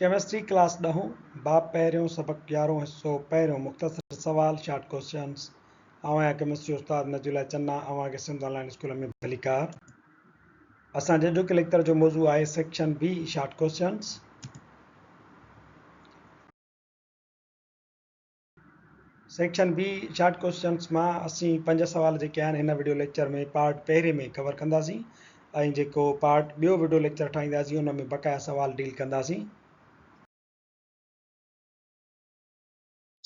Chemistry class ڏهون، باب پهريون، سبق يارهون، حصو پهريون، مختصر سوال، شارٽ ڪوئسچنز. آئون آهيان ڪيمسٽري استاد نجي الله چنا، اوهان کي سنڌ آن لائين اسڪول ۾ ڀليڪار. اسان جي اڄوڪي ليڪچر جو موضوع آهي section B short questions. Section B short questions مان اسين پنج سوال جيڪي آهن هن وڊيو ليڪچر ۾ پارٽ پهرين ۾ ڪور ڪنداسين ۽ جيڪو پارٽ ٻيو وڊيو ليڪچر ٺاهينداسين ان ۾ بقايا سوال ڊيل ڪنداسين.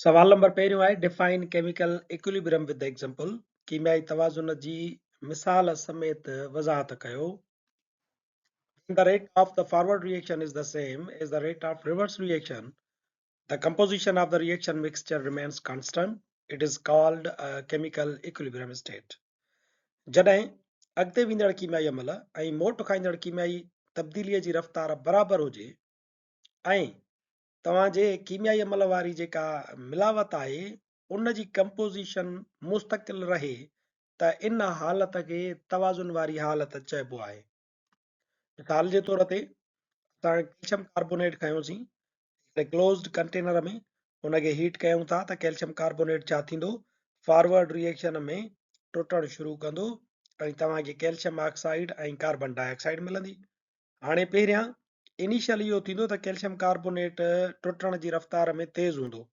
سوال نمبر پهريون آهي define chemical equilibrium with example ڪيميائي توازن جي مثال سميت وضاحت ڪيو. When the rate of the forward reaction is the same as the rate of reverse reaction, The composition of the reaction mixture remains constant. It is called a chemical equilibrium state. جڏهن اڳتي ويندڙ ڪيميائي عمل ۽ موٽ کائيندڙ ڪيميائي تبديليء جي رفتار برابر هجي ۽ توهان جي ڪيميائي عمل واري جيڪا ملاوت آهي ان جي ڪمپوزيشن مستقل رهي ته ان حالت کي توازن واري حالت چئبو آهي. مثال جي طور تي اسان ڪيلشم ڪاربونيٽ کنيوسين هڪڙي ڪلوزڊ ڪنٽينر ۾ ان کي هيٽ ڪيون ٿا ته ڪيلشم ڪاربونيٽ ڇا ٿيندو فارورڊ ريئيڪشن ۾ ٽٽڻ شروع ڪندو ۽ توهان کي calcium oxide ۽ carbon dioxide ملندي. هاڻي پهريان انيشل اهو ٿيندو ته ڪيلشم ڪاربونيٽ ٽٽڻ جي رفتار ۾ تيز هوندو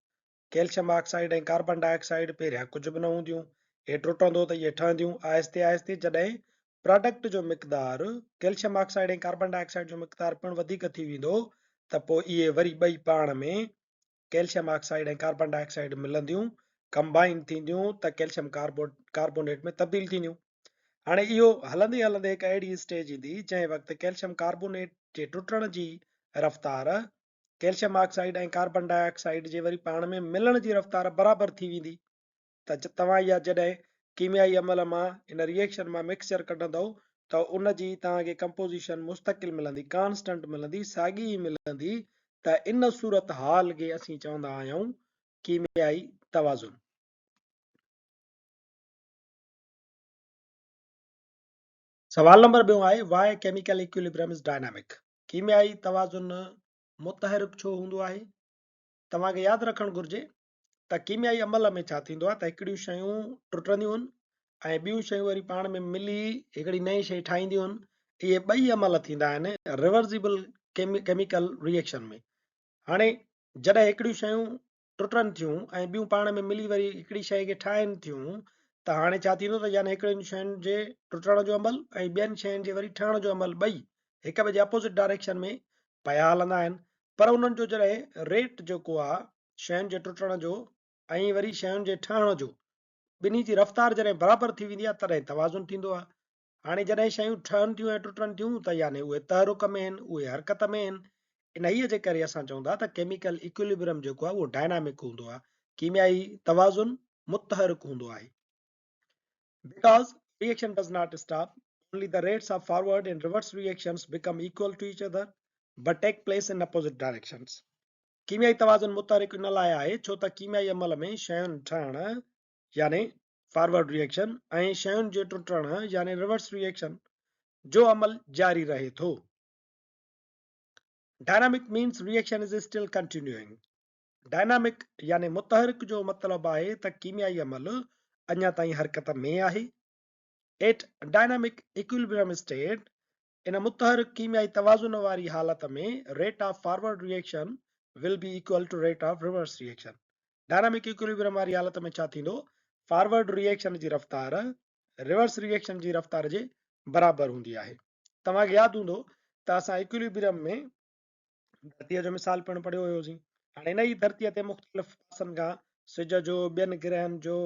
calcium oxide ۽ carbon dioxide پهريان ڪجهه به نه هونديون، هي ٽٽندو ته اهي ٺهنديون، آهستي آهستي جڏهن پراڊڪٽ جو مقدار calcium oxide ۽ carbon dioxide جو مقدار پڻ وڌيڪ ٿي ويندو ته پوء اهي وري ٻئي پاڻ ۾ calcium oxide ۽ carbon dioxide ملنديون، ڪمبائن ٿينديون ته ڪيلشم ڪاربونيٽ ۾ تبديل ٿينديون. هاڻي اهو هلندي هلندي هڪ اهڙي اسٽيج ايندي جنهن وقت ڪيلشم ڪاربونيٽ جي ٽٽڻ جي رفتار calcium oxide ۽ carbon dioxide جي وري پاڻ ۾ ملڻ جي رفتار برابر ٿي ويندي ته توهان اها جڏهن ڪيميائي عمل مان ان ريئيڪشن مان مڪسچر ڪڍندؤ ته ان جي توهان کي ڪمپوزيشن مستقل ملندي ڪانسٽنٽ ملندي ساڳي ئي ملندي ته ان صورتحال کي اسين چوندا آهيون ڪيميائي توازن. سوال نمبر ٻيون آهي Why chemical equilibrium is dynamic؟ ڪيميائي توازن متحرڪ ڇو هوندو آهي؟ توهان کي ياد رکڻ گهرجي ته ڪيميائي عمل ۾ ڇا ٿيندو آهي ته هڪڙيون شيون ٽٽنديون آهن ۽ ٻيون شيون وري پاڻ ۾ ملي هڪڙي نئين شيء ٺاهينديون آهن. اهي ٻئي عمل ٿيندا آهن ريورسيبل ڪيميڪل ريئيڪشن ۾. هاڻي جڏهن هڪڙيون شيون ٽٽن ٿيون ۽ ٻيون پاڻ ۾ ملي وري هڪڙي شيء کي ٺاهين ٿيون ته هاڻي ڇا ٿيندو ته يعني هڪڙين شين جي ٽٽڻ جو عمل ۽ ٻين شين جي وري ٺهڻ جو عمل ٻئي هڪ ٻئي جي اپوزٽ ڊائريڪشن ۾ پيا هلندا آهن پر انهن جو جڏهن ريٽ جيڪو آهي شين جي ٽٽڻ جو ۽ وري شين جي ٺهڻ جو ٻنهي جي رفتار جڏهن برابر ٿي ويندي آهي تڏهن توازن ٿيندو آهي. هاڻي جڏهن شيون ٺهن ٿيون ۽ ٽٽن ٿيون ته يعني اهي تحرڪ ۾ آهن، اهي حرڪت ۾ آهن. انهيء جي ڪري اسان چئون ٿا ته ڪيميڪل ايڪوليبرم جيڪو آهي اهو ڊائنامڪ هوندو آهي، ڪيميائي توازن متحرڪ هوندو آهي. Because reaction does not stop, only the rates of forward and reverse reactions become equal to each other but take place in opposite directions. ڪيميائي توازن متحرڪ ان لاء آهي ڇو ته ڪيميائي عمل ۾ شين ٺهڻ يعني فارورڊ ريئيڪشن ۽ شين جي ٽٽڻ يعني ريورس ريئيڪشن جو عمل جاري رهي ٿو. Dynamic means reaction is still continuing. Dynamic يعني متحرڪ جو مطلب آهي ته ڪيميائي عمل اڃا تائين حرڪت ۾ آهي. At dynamic equilibrium state ان متحرڪ ڪيميائي توازن واري حالت ۾ rate of forward reaction will be equal to rate of reverse reaction. Dynamic equilibrium واري حالت ۾ ڇا ٿيندو؟ فارورڊ ريئيڪشن جي رفتار ريورس ريئيڪشن جي رفتار جي برابر هوندي آهي. توهان کي ياد هوندو ته اسان ايڪوليبريم ۾ ڌرتيء جو مثال پڻ پڙهيو هيوسين. هاڻي انهيء ڌرتيء تي مختلف پاسن کان سج جو، ٻين گرهن جو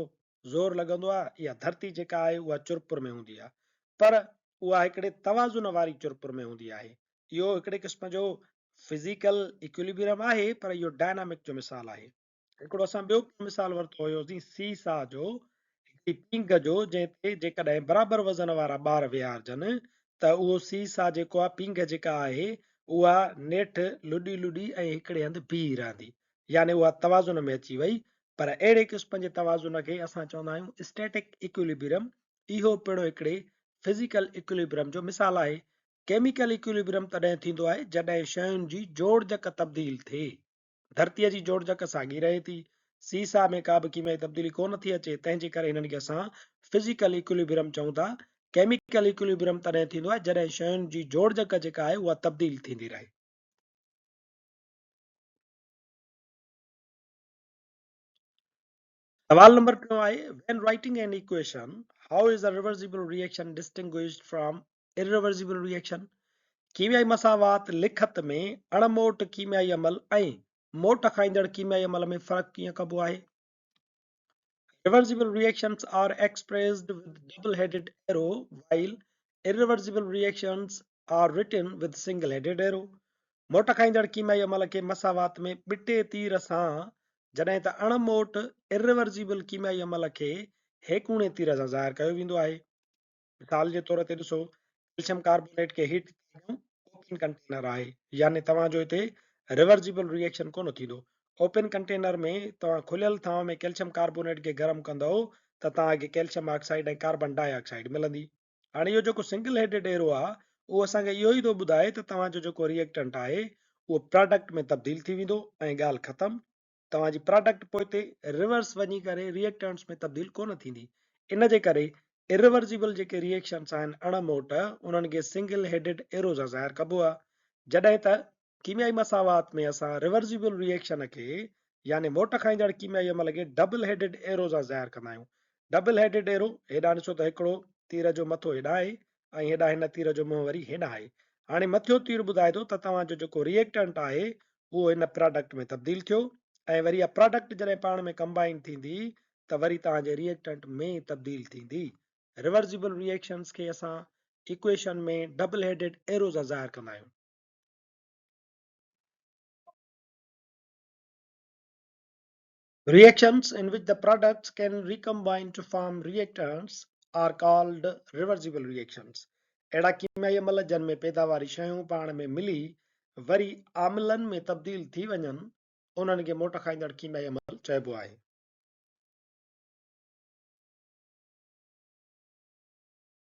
زور لڳندو آهي، اها ڌرتي جيڪا آهي اها چرپر ۾ هوندي آهي، پر اها هڪڙي توازن واري چرپر ۾ هوندي آهي. اهو هڪڙي قسم جو فزيڪل ايڪوليبريم آهي، پر اهو ڊائنامڪ جو مثال آهي. هڪڙو اسان ٻيو پڻ مثال ورتو هيوسين سي سا جو، هڪڙي پينگهه جو، جنهن تي جيڪڏهن برابر وزن وارا ٻار ويهارجن ته اهو سي سا جيڪو آهي، پينگهه جيڪا آهي، اها نيٺ لڏي لڏي ۽ هڪڙي هنڌ بيهي رهندي، يعني اها توازن ۾ اچي وئي، پر اهڙي قسم جي توازن کي اسان چوندا آهيون اسٽيٽڪ ايڪوليبريم، اهو پڻ هڪڙي فزيڪل ايڪوليبريم جو مثال آهي. ڪيميڪل ايڪوليبريم تڏهن ٿيندو آهي جڏهن شين جي جوڙجڪ تبديل ٿئي. ڌرتيء جي جوڙجڪ ساڳي رهي ٿي. سيسا ۾ ڪا به ڪيميائي تبديلي ڪو نه ٿي اچي، تنهن جي ڪري هنن کي اسان فزيڪل ايڪوليبريم چئون ٿا. ڪيميڪل ايڪوليبريم تڏهن ٿيندو آهي جڏهن شين جي جوڙجڪ جيڪا آهي اها تبديل ٿيندي رهي. سوال نمبر ٽيون آهي، When writing an equation, how is a reversible reaction distinguished from irreversible reaction? ڪيميائي مساوات لکت ۾ اڻ موٽ ڪيميائي عمل ۽ موٽ کائيندڙ ڪيميائي عمل ۾ فرق ڪيئن ڪبو آهي؟ Reversible reactions are expressed with double headed arrow while irreversible reactions are written with single headed arrow. موٽ کائيندڙ ڪيميائي عمل کي مساوات ۾ ٻٽي تير سان جڏهن ته اڻ موٽ Irreversible ڪيميائي عمل کي هيڪوڻي تير سان ظاهر ڪيو ويندو آهي. مثال جي طور تي ڏسو ڪيلشم ڪاربونيٽ کي هيٽ ٿا ڏيون اوپن ڪنٽينر آهي يعني توهان جو هتي ريورسيبل ريئيڪشن ڪونه ٿيندو. اوپن ڪنٽينر ۾ توهان کليل ٿانء ۾ ڪيلشم ڪاربونيٽ کي گرم ڪندؤ ته توهان کي calcium oxide ۽ carbon dioxide ملندي. هاڻي اهو جيڪو سنگل هيڊيڊ ايرو آهي اهو اسان کي اهو ئي ٿو ٻڌائي ته توهان جو جيڪو ريئيڪٽنٽ آهي اهو پراڊڪٽ ۾ تبديل ٿي ويندو ۽ ڳالهه ختم. توهان جي پراڊڪٽ پوئتي ريورس وڃي ڪري ريئيڪٽنٽس ۾ تبديل ڪونه ٿيندي. ان جي ڪري اريورسيبل جيڪي ريئيڪشنس آهن اڻ موٽ انهن کي سنگل هيڊيڊ ايرو سان ظاهر ڪبو آهي. جڏهن ته ڪيميائي مساوات ۾ اسان ريورسيبل ريئيڪشن کي يعني موٽ کائيندڙ ڪيميائي عمل کي ڊبل هيڊيڊ ايرو سان ظاهر ڪندا آهيون. ڊبل هيڊيڊ ايرو هيڏانهن ڏسو ته هڪڙو تير جو مٿو هيڏانهن آهي ۽ هيڏانهن هن تير جو منهن وري هيڏانهن آهي. هاڻي مٿيون تير ٻڌائي ٿو ته توهان جو جيڪو ريئيڪٽنٽ آهي اهو هن پراڊڪٽ ۾ تبديل ٿيو ۽ وري اها پراڊڪٽ جڏهن پاڻ ۾ ڪمبائن ٿيندي ته وري توهان جي ريئيڪٽنٽ ۾ تبديل ٿيندي. ريورسيبل ريئيڪشنز کي اسان ايڪويشن ۾ ڊبل هيڊيڊ ايرو سان ظاهر ڪندا آهيون. Reactions in which the products can recombine to form reactants are called reversible reactions. اهڙا ڪيميائي عمل جن ۾ پيداواري شيون پاڻ ۾ ملي وري عاملن ۾ تبديل ٿي وڃن، انهن کي موٽ کائيندڙ ڪيميائي عمل چئبو آهي.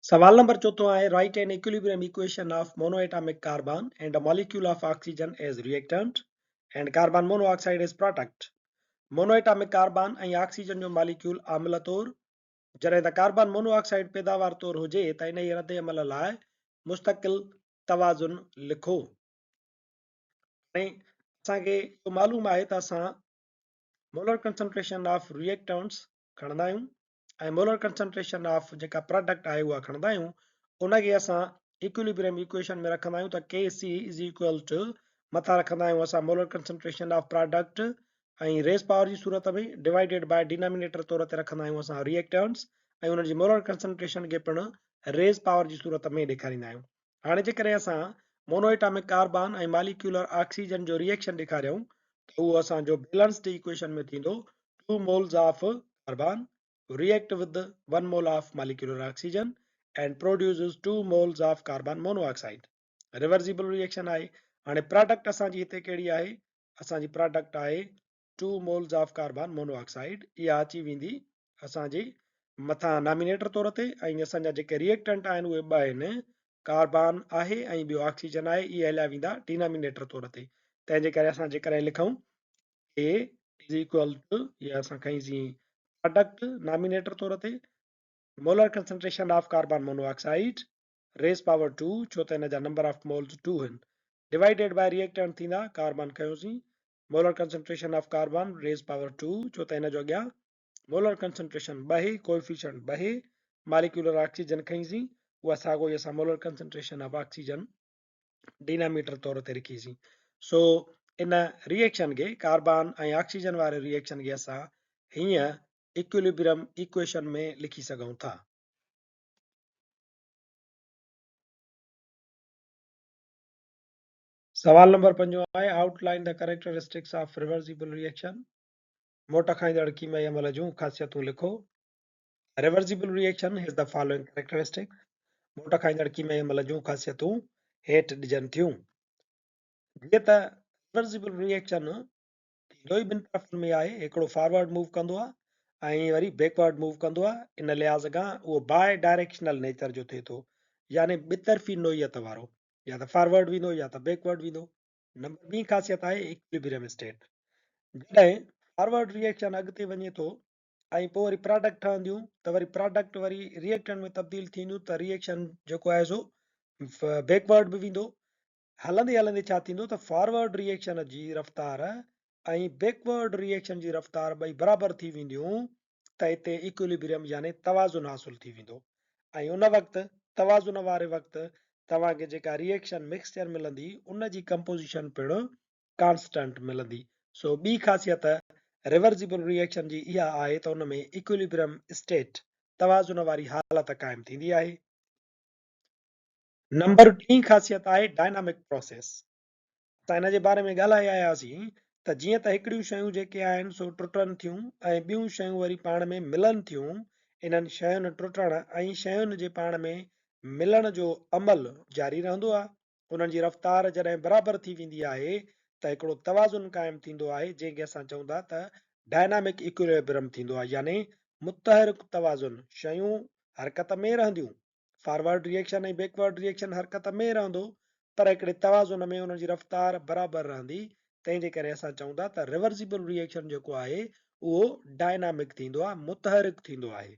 سوال نمبر چوٿون آهي write an equilibrium equation of monoatomic carbon and a molecule of oxygen as reactant and carbon monoxide as product. Monoatomic carbon ۽ oxygen جو ماليڪيول عامل طور جڏهن ته ڪاربان مونو آڪسائيڊ پيداوار طور هجي ته انهيء رد عمل لاء مستقل توازن لکو. هاڻي اسان کي اهو معلوم آهي ته اسان مولر ڪنسنٽريشن آف ريئيڪٽنٽس کڻندا آهيون ۽ مولر ڪنسنٽريشن آف جيڪا پراڊڪٽ آهي اها کڻندا آهيون ان کي اسان ايڪوليبريم ايڪويشن ۾ رکندا آهيون ته K C is equal to مٿان رکندا آهيون اسان molar concentration of product ۽ raise power جي صورت ۾ ڊوائيڊيڊ باء ڊينامينيٽر طور تي رکندا آهيون اسان ريئيڪٽنٽس ۽ انهن جي مولر ڪنسنٽريشن کي پڻ ريز پاور جي صورت ۾ ڏيکاريندا آهيون. هاڻي جيڪڏهن اسان mono atomic carbon ۽ molecular oxygen جو ريئيڪشن ڏيکاريون ته اهو اسان جو بيلنسڊ ايڪويشن ۾ ٿيندو 2 moles of carbon react with 1 mole of molecular oxygen and produces 2 moles of carbon monoxide. Reversible reaction آهي. هاڻي پراڊڪٽ اسان جي هتي ڪهڙي آهي؟ اسان جي پراڊڪٽ آهي 2 moles of carbon monoxide. اها اچي ويندي اسان جي مٿان نامينيٽر طور تي ۽ اسان جا جيڪي ريئيڪٽنٽ آهن اهي ٻه آهن، ڪاربان آهي ۽ ٻيو آڪسيجن آهي، اهي هليا ويندا ڊينامينيٽر طور تي. تنهن جي ڪري اسان جيڪڏهن لکون A is equal to يا اسان کنئيسين پراڊڪٽ نامينيٽر طور تي molar concentration of carbon monoxide raise power 2 ڇو ته ان جا نمبر آف مولز 2 آهن ڊوائيڊيڊ باء ريئيڪٽنٽ ٿيندا carbon کنيوسين molar concentration of carbon raise power 2 ڇو ته ان جو اڳيان مولر ڪنسنٽريشن ٻه آهي ڪوئفيشنٽ ٻه آهي ماليڪيولر آڪسيجن کنئيسين اها ساڳو ئي اسان molar concentration of oxygen denominator طور تي رکيسين. سو ان ريئيڪشن کي ڪاربان ۽ آڪسيجن واري ريئيڪشن کي اسان هيئن ايڪوليبريم ايڪويشن ۾ لکي سگهون ٿا. سوال نمبر پنجون آهي outline the characteristics of reversible reaction. موٽ کائيندڙ ڪيميائي عمل جون خاصيتون لکو. Reversible reaction has the following characteristics. موٽ کائيندڙ ڪيميائي عمل جون خاصيتون هيٺ ڏجن ٿيون. جيئن ته ريورسيبل ريئيڪشن ٿيندو ئي ٻن طرفن ۾ آهي، هڪڙو فارورڊ موو ڪندو آهي ۽ وري بيڪورڊ موو ڪندو آهي، ان لحاظ کان اهو باء ڊائريڪشنل نيچر جو ٿئي ٿو، يعني ٻطرفي نوعيت وارو. يا ته فارورڊ ويندو يا ته بيڪورڊ ويندو. نمبر ٻي خاصيت آهي ايڪوليبريم اسٽيٽ. جڏهن فارورڊ ريئيڪشن اڳتي وڃي ٿو ۽ پوء وري پراڊڪٽ ٺهنديون ته وري پراڊڪٽ وري ريئيڪٽنٽ ۾ تبديل ٿينديون ته ريئيڪشن جيڪو آهي سو بيڪورڊ به ويندو. هلندي هلندي ڇا ٿيندو ته فارورڊ ريئيڪشن جي رفتار ۽ بيڪورڊ ريئيڪشن جي رفتار ٻئي برابر ٿي وينديون ته هتي ايڪوليبريم يعني توازن حاصل ٿي ويندو ۽ ان وقت توازن واري وقت توهان کي جيڪا ريئيڪشن مڪسچر ملندي ان جي ڪمپوزيشن پڻ ڪانسٽنٽ ملندي. سو ٻي خاصيت ريورسيبل ريئيڪشن جي اها آهي ته ان ۾ ايڪوليبريم اسٽيٽ، توازن واري حالت، قائم ٿيندي آهي. نمبر ٽين خاصيت آهي ڊائنامڪ پروسيس. اسان ان جي باري ۾ ڳالهائي آياسين ته جيئن ته هڪڙيون شيون جيڪي آهن سو ٽٽن ٿيون ۽ ٻيون شيون وري پاڻ ۾ ملن ٿيون، انهن شين ٽٽڻ ۽ شين جي پاڻ ۾ ملڻ جو عمل جاري رهندو آهي. انهن جي رفتار جڏهن برابر ٿي ويندي آهي ته هڪڙو توازن قائم ٿيندو آهي جنهن کي اسان چئون ٿا ته ڊائنامڪ ايڪوليبرم ٿيندو آهي يعني متحرڪ توازن، شيون حرڪت ۾ رهنديون، فارورڊ ريئيڪشن ۽ بيڪورڊ ريئيڪشن حرڪت ۾ رهندو پر هڪڙي توازن ۾ انهن جي رفتار برابر رهندي تنهن جي ڪري اسان چئون ٿا ته ريورسيبل ريئيڪشن جيڪو آهي اهو ڊائنامڪ ٿيندو آهي متحرڪ ٿيندو آهي.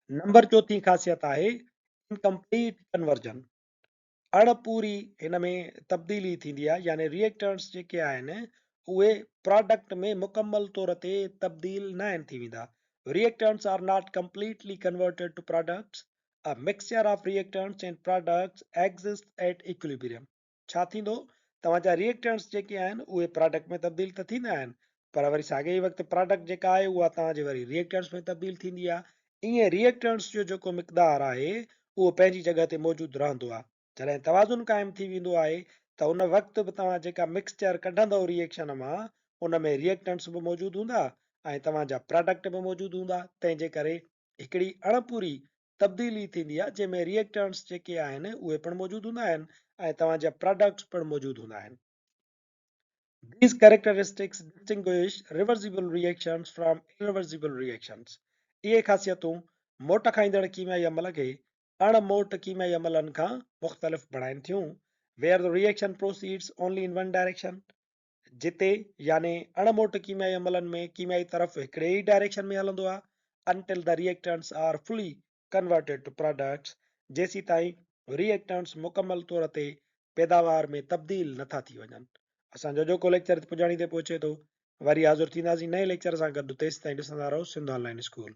نمبر چوٿين خاصيت آهي انڪمپليٽ ڪنورجن. اڻ پوري هن ۾ تبديلي ٿيندي آهي يعني ريئيڪٽنٽس جيڪي آهن اهي پراڊڪٽ ۾ مڪمل طور تي تبديل ناهن ٿي ويندا Reactants are not completely converted to products. A mixture of reactants and products exists at equilibrium. ڇا ٿيندو توهان جا ريئيڪٽنٽس جيڪي آهن اهي پراڊڪٽ ۾ تبديل ته ٿيندا آهن پر وري ساڳئي ئي وقت پراڊڪٽ جيڪا آهي اها توهان جي وري ريئيڪٽنٽس ۾ تبديل ٿيندي آهي ائين ريئيڪٽنٽس جو جيڪو مقدار آهي اهو پنهنجي جڳهه تي موجود رهندو آهي جڏهن توازن قائم ٿي ويندو آهي ته ان وقت به توهان جيڪا مڪسچر ڪڍندؤ ريئيڪشن مان ان ۾ ريئيڪٽنٽس به موجود هوندا ۽ توهان جا پراڊڪٽ به موجود هوندا تنهن جي ڪري هڪڙي اڻپوري تبديلي ٿيندي آهي جنهن ۾ ريئيڪٽنٽس جيڪي آهن اهي پڻ موجود هوندا آهن ۽ توهان جا پراڊڪٽس پڻ موجود هوندا آهن. These characteristics distinguish reversible reactions from irreversible reactions. اهي خاصيتون موٽ کائيندڙ ڪيميائي عمل کي اڻ موٽ ڪيميائي عملن کان مختلف بڻائين ٿيون where the reaction proceeds only in one direction جتي يعني اڻ موٽ ڪيميائي عملن ۾ ڪيميائي طرف هڪڙي ئي ڊائريڪشن ۾ هلندو آهي until the reactants are fully converted to products جيسيتائين ريئيڪٽنٽس مڪمل طور تي پيداوار ۾ تبديل نٿا ٿي وڃن. اسان جو اڄوڪو ليڪچر پڄاڻي تي پهچي ٿو. وري حاضر ٿينداسين نئين ليڪچر سان گڏ تيسيتائين ڏسندا رهو سنڌ آن لائين اسڪول.